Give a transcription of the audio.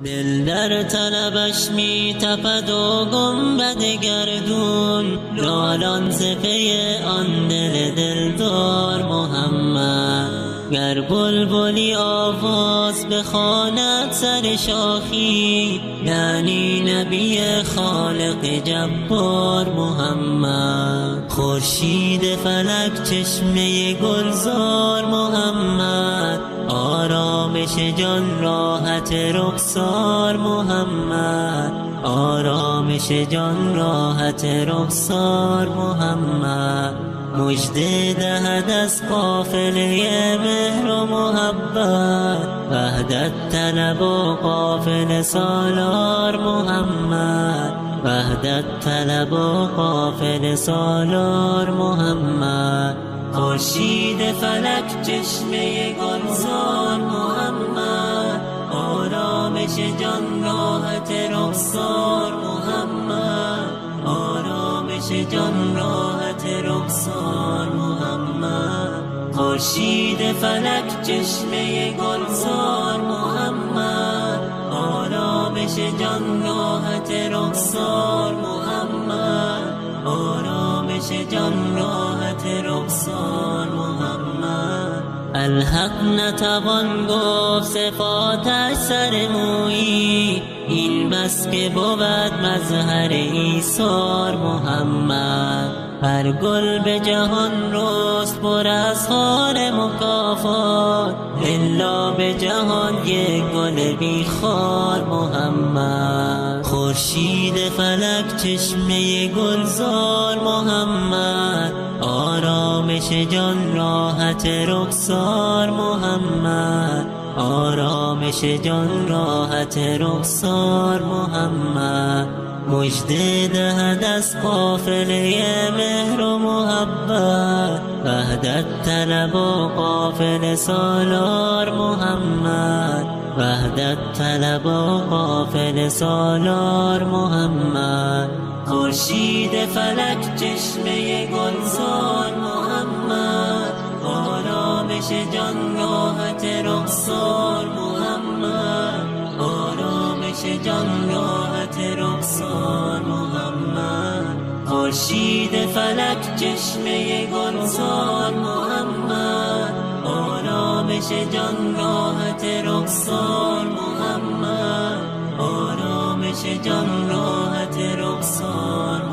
دل در طلبش می تپد و گنبد گردون، نالان ز پی آن دل دلدار محمد. گر بلبلی آواز بخواند سر شاخی، یعنی نبی خالق جبار محمد. خورشید فلک چشمه گلزار محمد، آرامش جان راحت رخسار محمد، آرامش جان راحت رخسار محمد. مژده دهد از قافله مهر و محبت، وحدت طلب و قافله سالار محمد، وحدت طلب و قافله سالار محمد. خورشید فلک چشمه گلزار محمد، آرامش جان راحت رخسار محمد، آرامش جان راحت رخسار محمد. خورشید فلک چشمه گلزار محمد، آرامش جان راحت رخسار محمد، آرامش جان راحت رخسار محمد. الحق نتوان گفت صفاتش سر مویی، این بس که بود مظهر ایثار محمد. هر گل به جهان رست پر از خار مکافات، الا به جهان یک گل بی خار محمد. خورشید فلک چشمه گلزار محمد، آرامش جان راحت رخسار محمد، آرامش جان راحت رخسار محمد. مژده دهد از قافله مهر و محبت، وحدت طلب و قافله سالار محمد، وحدت طلب و قافله سالار محمد. خورشید فلک چشمه گلزار محمد، آرامش جان راحت رخسار محمد، آرامش جان راحت رخسار محمد. خورشید فلک چشمه گلزار محمد، آرامش جان راحت رخسار محمد، آرامش جان راحت رخسار.